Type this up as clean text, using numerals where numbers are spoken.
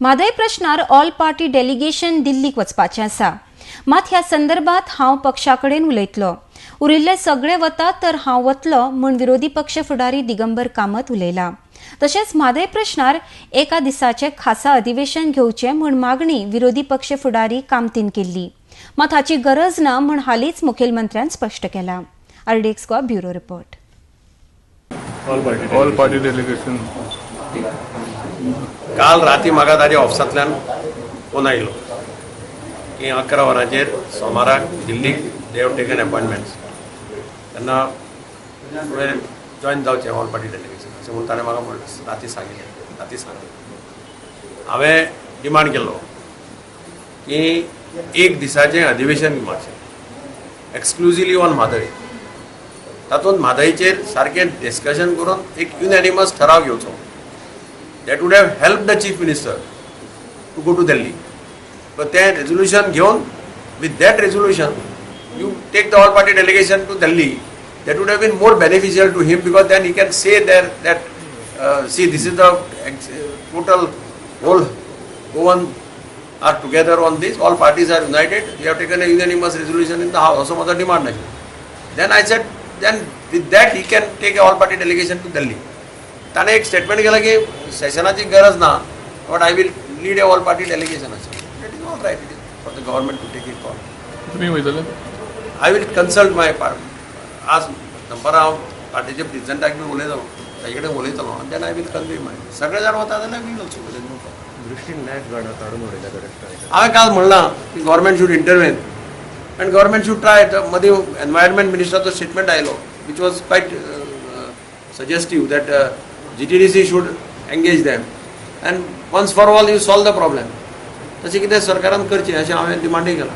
Mhadei प्रश्नार all party delegation दिल्लीक वचपाचें आसा. मात ह्या संदर्भात हांव पक्षा कडेन उलयतलो. उरिल्ले सगळे वतात तर हांव वतलो म्हूण विरोधी पक्ष फुडारी दिगंबर कामत उलयला. तशेंच म्हादय प्रश्नार एका दिसाचें खासा अधिवेशन घेवचें म्हूण मागणी विरोधी पक्ष फुडारी कामतीन केल्ली. मात हाची गरज ना म्हूण हालींच मुखेलमंत्र्यान स्पश्ट केलां. RDX Goa bureau report. All party. All party delegation. काल राती म्हाका ताज्या ऑफिसांतल्यान फोन आयलो की 11 वरांचेर सोमाराक दिल्लीक they have taken appointments, तेन्ना तुवें जॉयन जावचें ऑल पार्टी डेलिगेशन अशें म्हणून ताणें म्हाका म्हणलें. राती सांगिल्लें, राती सांगलें. हांवें डिमांड केलो की एक दिसाचें अधिवेशन मारचें एक्सक्लुजिवली ऑन म्हादय. तातूंत म्हादयचेर सारकें डिस्कशन करून एक युनॅनिमस ठराव घेवचो. That would have helped the Chief Minister to go to Delhi. But तें रेजोल्युशन घेवन, with that resolution you take the all party delegation to Delhi, that would have been more beneficial to him, because then he can say there that, see, this is the total whole Goan are together on this, all parties are united, we have taken a unanimous resolution in the house, असो म्हजो demand आशिल्लो. Then I said, then with that he can take a all party delegation to Delhi. ताणें एक statement केलां की सेशनाची गरज ना, but I will lead a all party delegation अशें. It is all right, it is for the government to take a call. तुम्ही वयतले? I will consult my आज दनपारां हांव पार्टीच्या प्रेसिडेंटाक बी उलयतलो, ताजे कडेन उलयतलो आनी then I will convey my. सगळे जाण वता जाल्यार we'll also. No problem. दृष्टीन लॅश गार्ड काढून उडयल्या कडेन. हांवें काल म्हणलां की government should intervene and government should try. मदीं एनवायरमेंट मिनिस्टराचो स्टेटमेंट आयलो, which was quite suggestive, that GTDC should engage them and once for all you solve the problem. तशें कितें सरकारान करचें अशें हांवें डिमांडूय केलां.